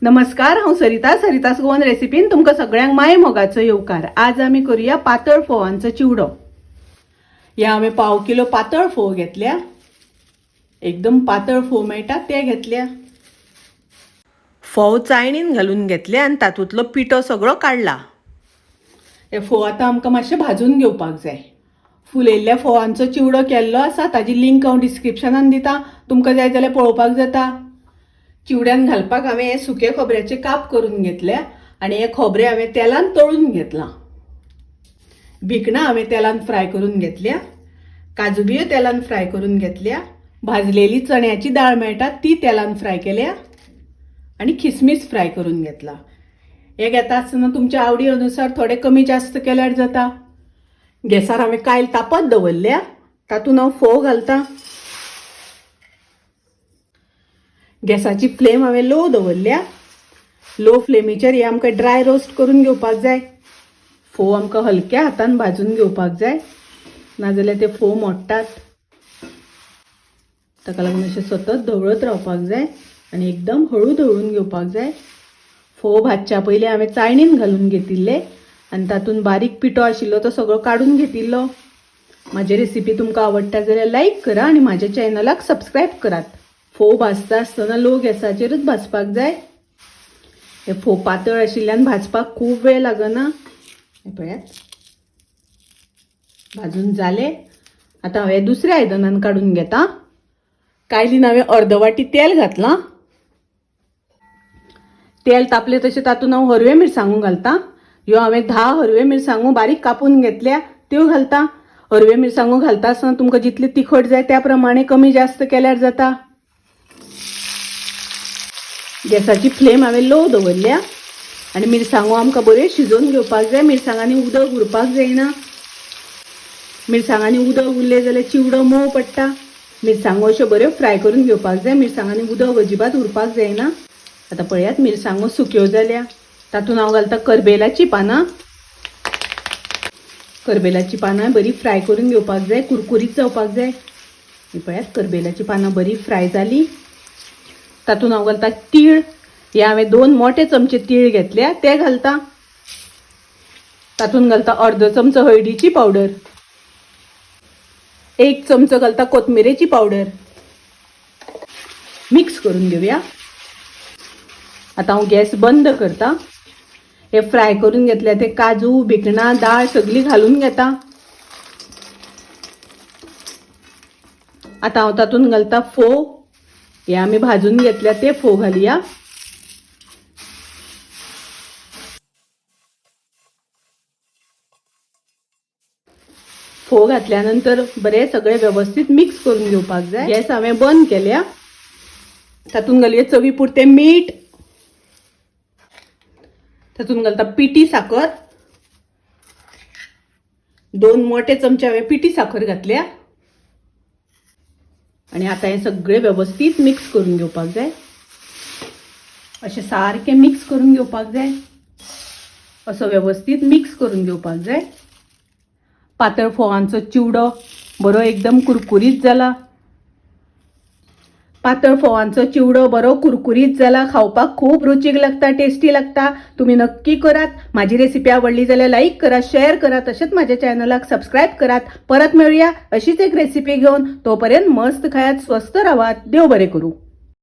नमस्कार, हांव सरिता. सरितास गोवन रेसिपीन तुमकां सगळ्यांक माय मोगाचो येवकार. आज आमी करूया पातळ फोवांचो चिवडो. ह्या हांवें पाव किलो पातळ फोव घेतल्या. एकदम पातळ फोव मेळटा ते घेतल्या. फोव चायणीन घालून घेतले आनी तातूंतलो पिठो सगळो काडला. हे फोव आतां आमकां मातशे भाजून घेवपाक जाय. फुलयल्ल्या फोवांचो चिवडो केल्लो आसा, ताजी लिंक हांव डिस्क्रिप्शनान दिता, तुमकां जाय जाल्यार पळोवपाक जाता. चिवड्यान घालपाक हांवें हे सुके खोबऱ्याचे काप करून घेतले आनी हे खोबरे हांवें तेलान तळून घेतलां. भिकणां हांवें तेलान फ्राय करून घेतल्या. काजू बियो तेलान फ्राय करून घेतल्या. भाजलेली चण्याची दाळ मेळटा ती तेलान फ्राय केल्या आनी खिसमीस फ्राय करून घेतला. हे घेता आसतना तुमच्या आवडी अनुसार थोडे कमी जास्त केल्यार जाता. गॅसार हांवें कायल तापत दवरल्या, तातूंत हांव फोव घालता. गॅसाची फ्लेम हांवें लो दवरल्या. लो फ्लेमीचेर हे आमकां ड्राय रोस्ट करून घेवपाक जाय. फोव आमकां हलक्या हातान भाजून घेवपाक जाय, नाजाल्यार ते फोव मोडटात. ताका लागून अशें सतत धवळत रावपाक जाय आनी एकदम हळू धवळून घेवपाक जाय. फोव भाजच्या पयलीं हांवें चायणीन घालून घेतिल्ले आनी तातूंत बारीक पिठो आशिल्लो तो सगळो काडून घेतिल्लो. म्हाजी रेसिपी तुमकां आवडटा जाल्यार लायक करा आनी म्हाज्या चॅनलाक सबस्क्रायब करात. फोव भाजता आसतना लो गॅसाचेरूच भाजपाक जाय. हे फोव पातळ आशिल्ल्यान भाजपाक खूब वेळ लागना. हे पळयात, भाजून जाले. आतां हांव हे दुसऱ्या आयदनान काडून घेता. कायलीन हांवें अर्द वाटी तेल घातलां. तेल तापलें तशें तातूंत हांव हरव्यो मिरसांगो घालता. ह्यो हांवें 10 हरव्यो मिरसांगो बारीक कापून घेतल्या त्यो घालता. हरव्यो मिरसांगो घालता आसतना तुमकां जितले तिखट जाय त्या प्रमाणे कमी जास्त केल्यार जाता. गॅसाची फ्लेम हांवें लो दवरल्या आनी मिरसांगो आमकां बऱ्यो शिजोवन घेवपाक जाय. मिरसांगांनी उदक उरपाक जायना. मिरसांगांनी उदक उरलें जाल्यार चिवडो मोव पडटा. मिरसांगो अश्यो बऱ्यो फ्राय करून घेवपाक जाय. मिरसांगांनी उदक अजिबात उरपाक जायना. आतां पळयात, मिरसांगो सुक्यो जाल्या. तातूंत हांव घालता करबेलाचीं पानां. करबेलाचीं पानां बरी फ्राय करून घेवपाक जाय, कुरकुरीत जावपाक जाय. ही पळयात, करबेलाचीं पानां बरी फ्राय जाली. तातूंत हांव घालता तीळ. हे हांवें 2 मोठे चमचे तीळ घेतल्या ते घालता. तातूंत घालता अर्दो चमचो हळदीची पावडर, 1 चमचो घालता कोथमिरेची पावडर. मिक्स करून घेवया. आतां हांव गॅस बंद करता. हे फ्राय करून घेतले ते काजू, भिकणां, दाळ सगळी घालून घेता. आतां हांव तातूंत घालता फोव. हे आमी भाजून घेतल्या ते फोव घालया. फोव घातल्या नंतर बरे सगळे व्यवस्थित मिक्स करून घेवपाक जाय. गॅस हांवें बंद केल्या. तातूंत घालया चवी पुरतें मीठ. तातूंत घालता पिठी साखर. 2 मोठे चमचे हांवें पिठी साखर घातल्या. आनी आतां हें सगळें व्यवस्थीत मिक्स करून घेवपाक जाय. अशें सारकें मिक्स करून घेवपाक जाय. असो व्यवस्थीत मिक्स करून घेवपाक जाय. पातळ फोवांचो चिवडो बरो एकदम कुरकुरीत जाला. पातळ फोवांचो चिवडो बरो कुरकुरीत जाला. खावपाक खूब रुचीक लागता, टेस्टी लागता. तुमी नक्की करात. म्हाजी रेसिपी आवडली जाल्यार लायक करा, शेअर करा, तशेंच म्हाज्या चॅनलाक सबस्क्रायब करात. परत मेळुया अशीच एक रेसिपी घेवन. तोपर्यंत मस्त खायात, स्वस्थ रावात. देव बरें करूं.